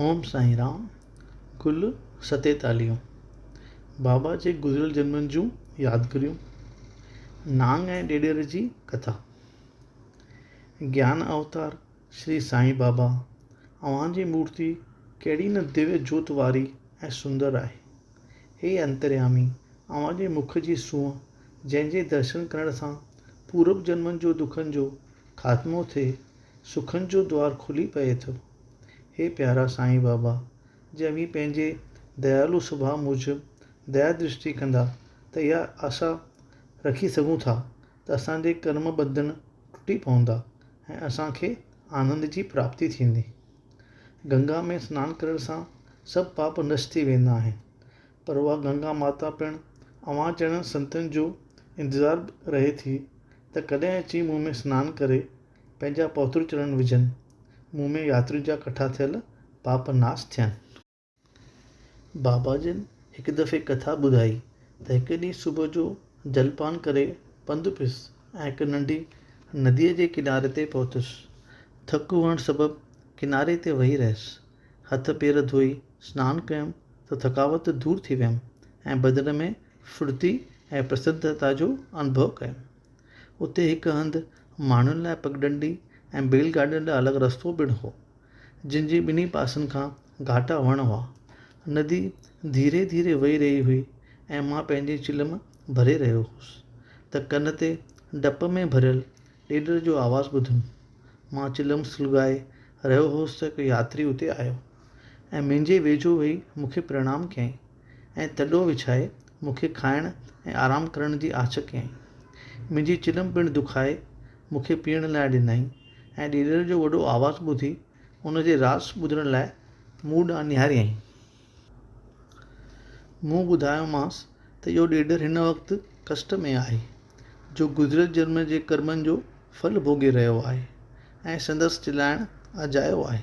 اوم سائين رام، گل ستيتاليهون، بابا جي گذريل جنمن جون يادگيريون، نانگ ۽ ڏيڏر جي ڪٿا. گيان اوتار شري سائين بابا، اوهان جي مورتي ڪهڙي نه دويه جوت واري ۽ سندر آهي. هي انتريامي، اوهان جي مک جي سونهن، جنهن جي درشن ڪرڻ سان پورب جنمن جو دکن جو خاتمو ٿئي، سکن جو دوار کلي پئي ٿو. هي پيارا سائين بابا! جي اوهين پنهنجي ديالو سڀاء موجب ديا درشٽي ڪندا ته اها آشا رکي سگهون ٿا ته اسان جي ڪرم ٻنڌڻ ٽٽي پوندا ۽ اسان کي آنند جي پراپتي ٿيندي. گنگا ۾ سنان ڪرڻ سان سڀ پاپ نشٽ ٿي ويندا آهن، پر اها گنگا ماتا پڻ اوهان جهڙن سنتن جو انتظار رهي ٿي ته ڪڏهن اچي مون ۾ سنان ڪري پنهنجا پوتر چرڻ وجهن، مون ۾ ياترين جا ڪٺا ٿيل پاپ ناس ٿين. بابا جن هڪ دفعي ڪٿا ٻڌائي ته هڪ ڏينهن صبح جو جلپان ڪري پنڌ پيس ۽ هڪ ننڍي نديء جي ڪناري تي پهتس. ٿڪ هئڻ سبب ڪناري تي ويهي رهيس. هٿ پير ڌوئي سنان ڪيم ته ٿڪاوت دور ٿي ويم ۽ بدن ۾ ڦڙتي ۽ پرسنتا جو انڀو ڪيم. اتي هڪ هنڌ ماڻهن لاء پگڊنڊي ۽ بيل گاڏين لاء الڳ رستو پڻ هو، جن جي ٻنهي پاسن کان گهاٽا وڻ هئا. ندي ڌيري ڌيري وهي رهي هئي ۽ مان پنهنجي چلم ڀري رهيو هوس ته ڪن تي ڊپ ۾ ڀريل ڏيڏر جو آواز ٻڌم. مان چلم سلڳائي رهيو هوس ته هڪ ياتري اتي آيو ۽ منهنجي ويجهو ويهي مون کي پرڻام ڪيائين. ۽ تڏو وڇائي مون کي کائڻ ۽ آرام ڪرڻ جي آڇ ڪيائين. منهنجي چلم پڻ دکائي مون کي پيئڻ لاء ڏنائين ۽ ڏيڏر جو وڏو آواز ٻڌي ان جي راز ٻڌڻ لاء مون ڏانهن نهاريائين. مون ٻڌايومانس ته اهو ڏيڏر هن وقت ڪشٽ ۾ آهي، جو گذريل جنم جي ڪرمن جو ڦل ڀوڳي رهيو آهي ۽ سندس چلائڻ اجايو آهي.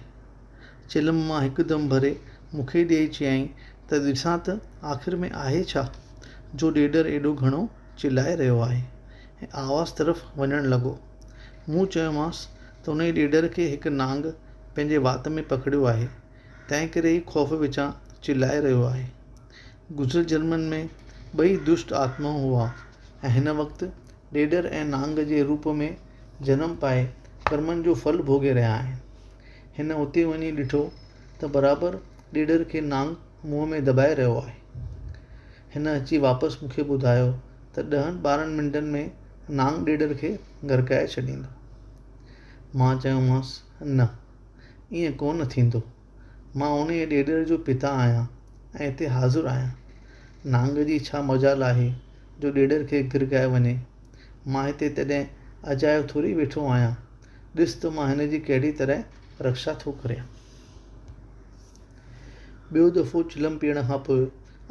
چلم مان هڪ دم ڀري مون کي ڏيئي چيائين ته ڏسان ته آخر ۾ آهي ڇا، جو ڏيڏر ايڏو گهڻو چلائي رهيو آهي ۽ آواز طرف وڃڻ لڳو. مون چيومانس ته انهيء ڏيڏر کي هڪ نانگ پنهنجي وات ۾ پڪڙيو آهي، تنهنڪري ئي خوف وچان چلائي رهيو آهي. گذريل جنمن ۾ ٻئي دشٽ آتمائون هئا ۽ هن وقت ڏيڏر ۽ نانگ جي روپ ۾ جنم پائي ڪرمن جو ڦل ڀوڳي رهيا آهن. هن اتي وڃي ڏٺو ته برابر ڏيڏر کي نانگ منهن ۾ دٻائي رهيو آهي. هن اچي واپس مون کي ٻڌايو ته ڏهن ٻارهن منٽن ۾ نانگ ڏيڏر کي غرقائي ڇڏيندو. مان چيومانس، نه، ائين ڪو نه ٿيندو. مان انهيء ڏيڏر جو پتا آهيان ۽ هتي حاضر آهيان. نانگ جي ڇا مجال آهي جو ڏيڏر کي گرگائي وڃي. مان هتي تڏهن اجايو ٿوري ويٺو آهيان. ڏس ته مان هن جي ڪهڙي طرح رڪشا ٿو ڪريان. ٻيو دفعو چلم پيئڻ کان پوء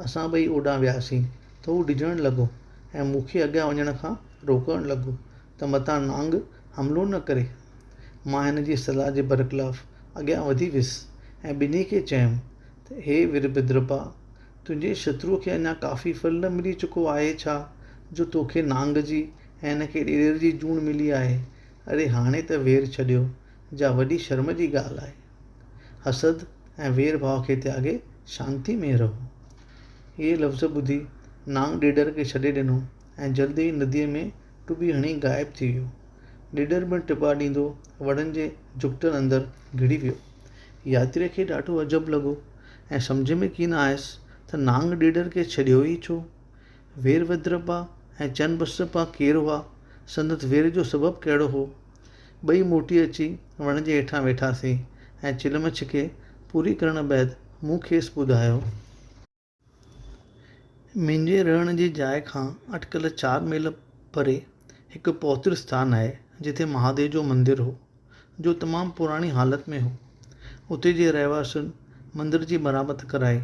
اسان ٻئي اوڏانهن وياسين ته هو ڊڄڻ لڳو ۽ مون کي اڳيان وڃڻ کان روڪڻ لڳو ته متان نانگ حملو نه ڪري. مان هن جي صلاح جي برخلاف اڳيان وڌي ويس ۽ ٻنهي کي چيم ته هي ويرڀدرپا! تنهنجي شتروء کي اڃا ڪافي ڦل نه ملي چڪو آهي ڇا، جو توکي نانگ جي ۽ هن کي ڏيڏر جي جوڻ ملي آهي؟ اڙي هاڻي ته وير ڇڏيو، جا وڏي شرم جي ڳالهه آهي. حسد ۽ وير ڀاء کي تياڳي شانتي ۾ رهو. اهي لفظ ٻڌي نانگ ڏيڏر کي ڇڏي ڏنو ۽ جلد ئي نديء ۾ ٽٻي هڻي غائب ٿي ويو. ڏيڏر به ٽپا ڏيندو وڻن جي جهڳٽن اندر گهڙي ويو. ياتريء کي ڏاڍو عجب لڳو ۽ سمجهه ۾ ڪين آيس ته نانگ ڏيڏر کي ڇڏيو ئي ڇو؟ ويرڀدرپا ۽ چنبسپا ڪير هئا؟ سندس وير جو سبب ڪهڙو هو؟ ٻئي موٽي اچي وڻ جي هيٺان ويٺاسين ۽ چلم ڇڪي پوري ڪرڻ بعد مون کيس ٻڌايو. منهنجي رهڻ جي جاء کان اٽڪل چار ميل پري هڪ پوتر اسٿان آهي، جتي مهاديو جو مندر هو، جو تمام پراڻي حالت ۾ هو. اتي جي رهواسين مندر جي مرمت ڪرائي،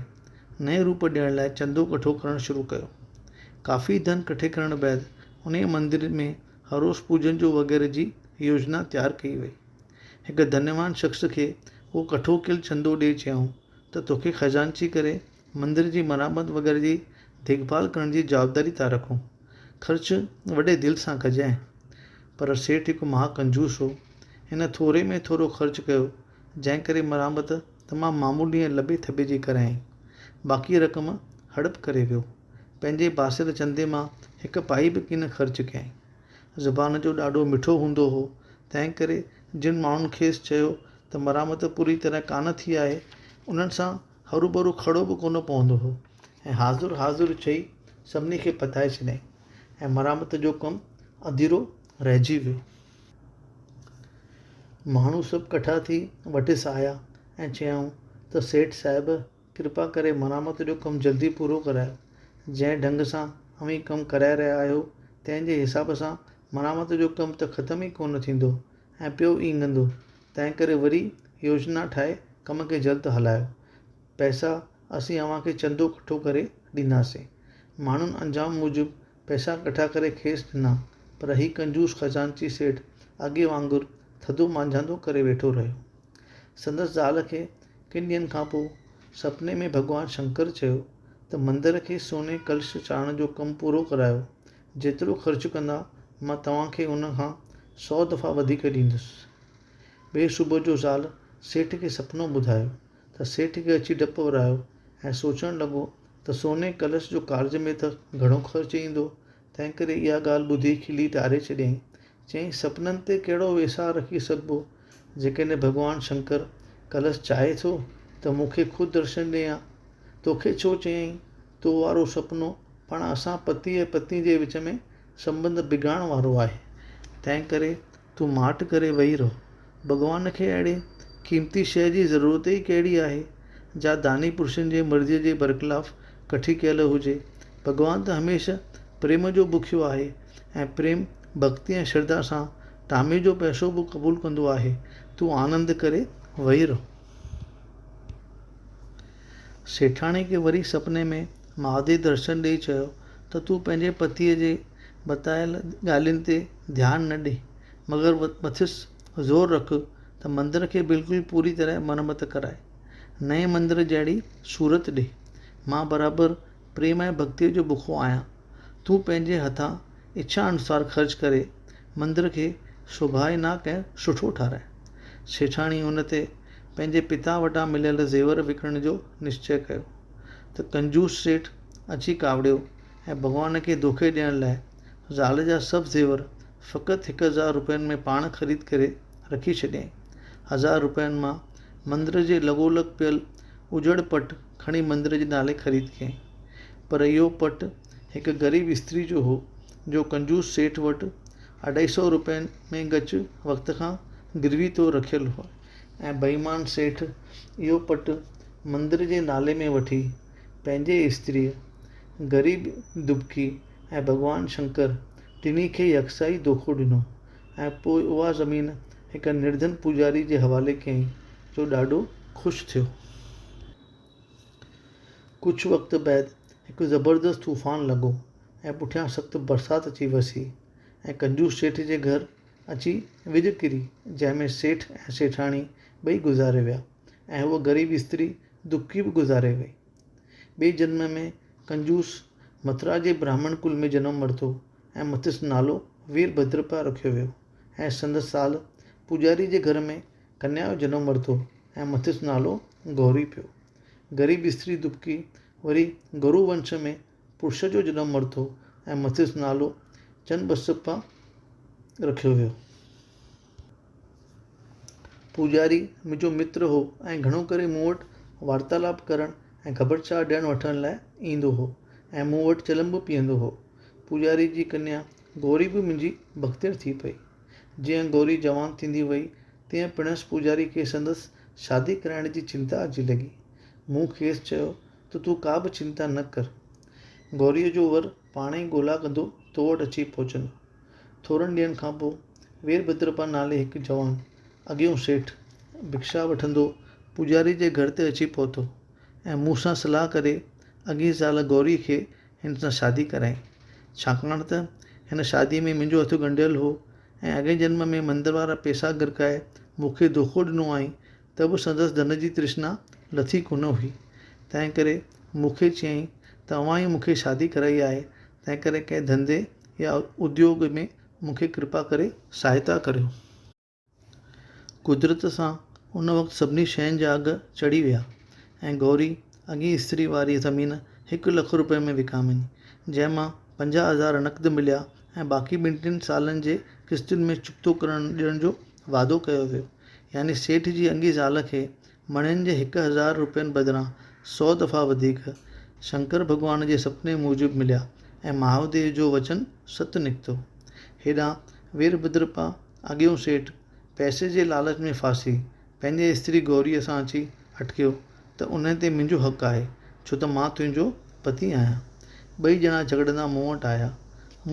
نئين روپ ڏيڻ لاء چندو ڪٺو ڪرڻ شروع ڪيو. ڪافي ڌن ڪٺي ڪرڻ بعد انهيء مندر ۾ هر روز پوڄن جو وغيره جي يوجنا تيار ڪئي وئي. هڪ ڌنوان شخص کي اهو ڪٺو ڪيل چندو ڏئي چيائون ته توکي خزانچي ڪري مندر جي مرمت وغيره جي ديک ڀال ڪرڻ جي جوابداري ٿا رکون. خرچ وڏي دل سان ڪجانء. پر سيٺ هڪ مها ڪنجوس هو. هن ٿوري ۾ ٿورو خرچ ڪيو، جنهن ڪري مرمت تمام معمولي ۽ لڀي ٿڀي جي ڪرايائين. باقي رقم هڙپ ڪري ويو. پنهنجي باسيل چندي مان هڪ پائي به ڪين خرچ ڪيائين. زبان جو ڏاڍو مٺو هوندو هو، تنهنڪري جن ماڻهن کيس چيو ته مرامت پوري طرح ڪانه ٿي آهي، انهن سان هروڀرو کڙو به ڪونه پوندو هو ۽ حاضر حاضر چئي سڀني کي پتائي ڇڏيائين ۽ مرامت جو ڪم اڌورو رهجي ويو. ماڻهو سڀ ڪٺا ٿي وٽس آيا ۽ چيائون ته سيٺ صاحب ڪرپا ڪري مرامت جو ڪم جلدي پورو ڪرايو. جنهن ڍنگ سان اوهين ڪم ڪرائي رهيا آهيو، تنهن جي حساب سان مرامت جو ڪم ته ختم ئي ڪونه ٿيندو ۽ پيو اينگهندو. تنهنڪري وري يوجنا ٺاهي ڪم کي جلد هلايو. پئسا اسين اوهان کي چندو ڪٺو ڪري ڏينداسين. ماڻهن انجام موجب پئسا ڪٺا ڪري کيس ڏنا، پر هي ڪنجوس خزانچي سيٺ اڳي وانگر ٿڌو مانجهاندو ڪري ويٺو رهيو. سندس زال کي ڪن ڏينهن کان پوء سپني ۾ ڀڳوان شنڪر چيو ته مندر کي سوني ڪلش چاڙهڻ جو ڪم پورو ڪرايو، جيترو خرچ ڪندا مان توهان کي ان کان سو دفعا وڌيڪ ڏيندس. ٻئي صبح جو زال سيٺ کي سپنو ٻڌايو ته سيٺ کي اچي ڊپ ورايو ۽ سوچڻ لڳو ته سوني ڪلش جو ڪارج ۾ ته گهڻو خرچ ايندو، تنهنڪري اها ڳالهه ٻڌي کلي ٽاري ڇڏيائين. چيائين، سپنن تي ڪهڙو ويساهه رکي سگهبو؟ جيڪڏهن ڀڳوان شنڪر ڪلش چاهي ٿو ته مون کي خود درشن ڏئي ها. توکي ڇو چيائين؟ تو وارو سپنو پاڻ اسان پتي ۽ پتني جي وچ ۾ سنٻنڌ بگاڙڻ وارو آهي. تنهنڪري تون ماٺ ڪري ويهي رهه. ڀڳوان کي اهڙي قيمتي شيء جي ضرورت ئي ڪهڙي آهي، جا داني پرشن جي مرضيء جي برخلاف ڪٺي ڪيل هجي. ڀڳوان ته هميشه پريم جو بکيو آهي ۽ پريم، ڀڳتي ۽ شرڌا سان ٽامي جو پئسو به قبول ڪندو آهي. تون آنند ڪري ويهي رهه. سيٺاڻي کي وري سپني ۾ مهاديو درشن ڏيئي چيو ته تون پنهنجي پتيء جي بتايل ڳالهين تي ڌيان نه ڏي، مگر مٿس زور رک ته مندر کي بلڪل پوري طرح مرمت ڪرائي، نئين مندر جهڙي صورت ڏي. مان برابر پريم ۽ ڀڳتيء جو بکو آهيان. تون پنهنجي هٿان اڇا انوسار خرچ ڪري مندر کي شوڀائناڪ ۽ سٺو ٺاراء. سيٺاڻي ان تي پنهنجي پتا وٽان مليل زيور وڪڻڻ جو نشچي ڪيو ته ڪنجوس سيٺ اچي ڪاوڙيو ۽ ڀڳوان کي دوکي ڏيڻ لاء زال جا سڀ زيور فقط 1000 روپين ۾ پاڻ خريد ڪري رکي ڇڏيائين. هزار روپين مان مندر جي لڳولڳ پيل اجڙ پٽ کڻي مندر جي نالي خريد ڪيائين. پر اهو پٽ هڪ غريب استري جو هو، جو ڪنجوس سيٺ وٽ اڍائي سئو روپين ۾ ڳچ وقت کان گروي طور رکيل هو ۽ بي ايمان سيٺ اهو پٽ مندر جي نالي ۾ وٺي پنهنجي استريء، غريب دٻڪي ۽ ڀڳوان شنڪر ٽنهي کي يڪساهي دوکو ڏنو ۽ پوء اها زمين هڪ نرڌن پوڄاري جي حوالي ڪيائين، جو ڏاڍو خوش ٿيو. ڪجهه وقت بعد هڪ زبردست طوفان لڳو ۽ پٺيان سخت برسات اچي وسي ۽ ڪنجوس سيٺ جي گهر اچي وڄ ڪري، جنهن ۾ سيٺ ۽ سيٺاڻي ٻئي گذاري ويا ۽ هوء غريب استري دٻڪي به گذاري وئي. ٻئي جنم ۾ ڪنجوس مٿرا جي براهمڻ ڪل ۾ جنم ورتو ۽ مٿس نالو وير ڀدرپا رکيو ويو ۽ سندس سال پوڄاري جي گهر ۾ ڪنيا جو جنم ورتو ۽ مٿس نالو گوري پيو. غريب استري دٻڪي وري گرو ونش ۾ پرش جو جنم ورتو ۽ مٿس نالو چنبسپا رکيو ويو. پوڄاري منهنجو متر هو ۽ گهڻو ڪري مون وٽ وارتالاپ ڪرڻ ۽ خبرچار ڏيڻ وٺڻ لاء ايندو هو ۽ مون وٽ چلم به پيئندو هو. پوڄاري جي ڪنيا گوري به منهنجي ڀڳتڻ ٿي پئي. جيئن گوري جوان ٿيندي وئي، تيئن پڻس پوڄاري کي سندس شادي ڪرائڻ جي چنتا اچي لڳي. مون کيس چيو ته تون ڪا به چنتا نه ڪر. گوريء جو ور پاڻ ئي ڳولا ڪندو تو وٽ اچي پهچندو. ٿورن ڏينهن کان پوء ويرڀدرپا نالي هڪ جوان اڳيون سيٺ ڀکشا وٺندو پوڄاري جي گهر تي اچي پهتو ۽ مون سان صلاح ڪري اڳين زال گوري کي هن سان شادي ڪرائين. ڇاڪاڻ ته هن شاديء ۾ منهنجو هٿ ڳنڍيل هو ۽ اڳئين جنم ۾ مندر وارا پئسا ڳرڪائي مون کي دوکو ڏنو هئائين ته به سندس ڌن جي ترشنا لٿي ڪونه هئي. تنهنڪري مون کي چيائين ته اوهان ئي مون کي شادي ڪرائي آهي، تنهنڪري ڪنهن ڌنڌي يا اديوڳ ۾ مون کي ڪرپا ڪري سهائتا ڪريو. قدرت سان ان وقت سڀني شين جا اگهه چڙهي ويا ۽ گوري اڳئين استري واري زمين هڪ لک روپين ۾ وڪامي، جنهن مان 50,000 نقد مليا ۽ باقي ٻن ٽن سالن جي قسطن ۾ چڪتو ڪرڻ ڏيڻ جو وعدو ڪيو ويو. يعني سيٺ جي اڳئين زال کي مڻين جي 1000 روپين بدران سئو دفعا وڌيڪ شنڪر ڀڳوان جي سپني موجب مليا ۽ مهاديو جو وچن ست نڪتو. هيڏانهن ويرڀدرپا اڳيون سيٺ پئسي جي لالچ ۾ ڦاسي پنهنجي استري گوريء سان اچي اٽڪيو ته انهي تي منهنجو حق آهي، ڇو ته مان تنهنجو پتي آهيان. ٻئي ڄڻا جهڳڙندا مون وٽ آيا.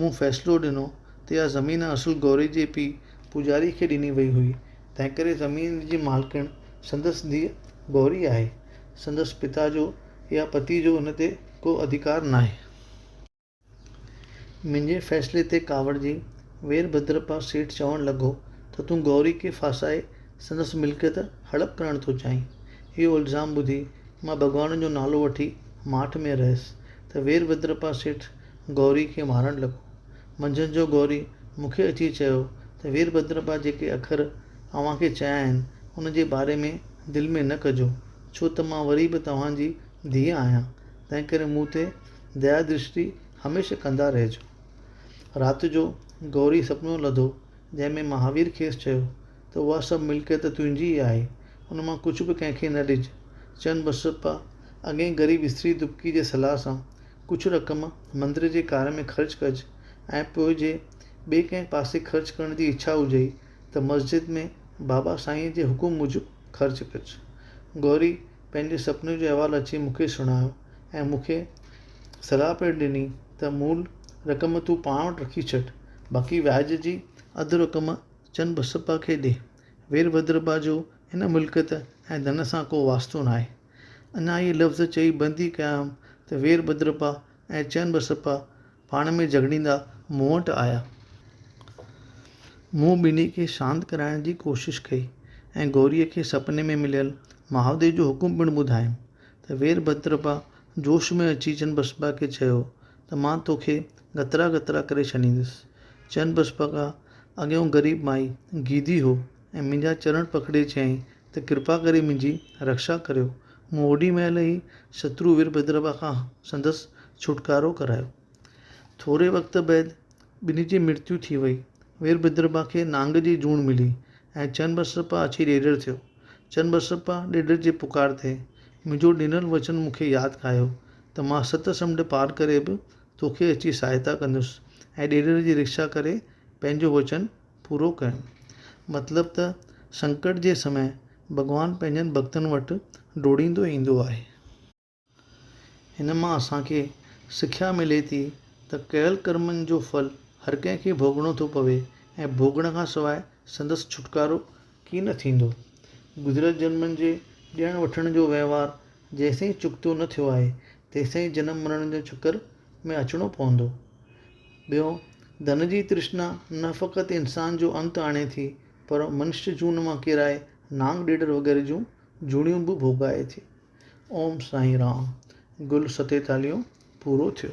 مون فيصلو ڏنو ته اها زمين اصل گوري جي پيء پوڄاري کي ڏني وئي هئي، تنهنڪري زمين جي مالڪڻ سندس ڌيء گوري آهي. سندس پتا جو يا پتيء جو ان تي ڪو اڌڪار ناهي. منهنجي فيصلي تي ڪاوڙجي ويرڀدرپا سيٺ چوڻ لڳو ته تون گوري کي ڦاسائي سندس ملڪيت هڙپ ڪرڻ ٿو چاهين. اهو الزام ٻڌي مان ڀڳوان جو نالو وٺي ماٺ ۾ رهيس ته ويرڀدرپا سيٺ گوري کي مارڻ لڳو. منجهند جو گوري مون کي اچي چيو ته ويرڀدرپا جيڪي اکر اوهان کي چيا آهن ان جي باري ۾ دل ۾ نه ڪجو ڇو ته مان وري به توهان جي ڌيء آهيان تنهنڪري مون تي ديا درشٽي هميشه ڪندا رهجو. رات جو گوري سپنو لڌو جنهن ۾ مهاوير کيس چيو ته اها سڀ ملڪيت تنهنجي ئي آهي، ان مان ڪجهه به ڪنهن کي نه ڏج. چن بسپا اڳئين غريب استري دٻڪي جي صلاح سان ڪجهه رقم مندر جي ڪار ۾ خرچ ڪج ۽ پوء جي ٻئي ڪنهن پاسي خرچ ڪرڻ جي اڇا هجئي ته مسجد ۾ بابا سائينء جي حڪم موجب خرچ ڪج. گوري پنهنجي سپني جو احوال اچي مون کي سڻايو ۽ مون کي صلاح پڻ ڏني ته مول رقم تون پاڻ وٽ رکي ڇڏ، باقي وياج جي اڌ رقم چن بسپا کي ڏي. ويرڀدرپا جو هن ملڪيت ۽ ڌن سان ڪو واسطو ناهي. اڃا اهي لفظ چئي بند ئي ڪيا هئم ته ويرڀدرپا ۽ چن بسپا پاڻ ۾ جهڳڙيندا مون وٽ آيا. مون ٻنهي کي شانت ڪرائڻ جي ڪوشش ڪئي ۽ گوريء کي سپني ۾ مليل مهاديو جو حڪم پڻ ٻڌايم ته ويرڀدرپا جوش ۾ اچي چن بسپا کي چيو ته مان توکي ڳترا ڳترا ڪري ڇڏيندس. چن بسپا اڳيئون غريب مائي گيدي هو ۽ منهنجا چرڻ پڪڙي چيائين ته ڪرپا ڪري منهنجي رڪشا ڪريو. مون اوڏي مهل ئي شترو ويرڀدرپا کان سندس ڇوٽڪارو ڪرايو. ٿوري وقت بعد ٻنهي جي مرتيو ٿي وئي. ويرڀدرپا کي نانگ جي جوڻ ملي ۽ چن بسپا اچي ڏيڏر ٿيو. چن بسپا ڏيڏر جي پڪار تي منهنجو ڏنل وچن مون کي ياد آيو ته مان ست سمنڊ پار ڪري به توکي اچي سهائتا ڪندس ۽ ڏيڏر جي رڪشا ڪري پنهنجو وچن پورو ڪيم. مطلب ته سنڪٽ جي سمي ڀڳوان پنهنجن ڀڳتن وٽ ڊوڙيندو ايندو آهي. هن مان اسان کي سکيا ملي ٿي ته ڪيل ڪرمن جو ڦل هر ڪنهن کي ڀوڳڻو ٿو پوي ۽ ڀوڳڻ کان سواء سندس ڇوٽڪارو ڪين ٿيندو. گذريل جنمن جي ڏيڻ وٺڻ جو وهنوار جيسين چڪتو نه ٿيو آهي، تيسين جنم مرڻ جي چڪر ۾ اچڻو پوندو. ٻيو، ڌن جي ترشنا نه فقط انسان جو انت آڻي ٿي، پر منشي جون مان ڪيرائي نانگ ڏيڏر وغيره جون جوڻيون به ڀوڳائي ٿي. اوم سائين رام. گل ستيتاليهون پورو ٿيو.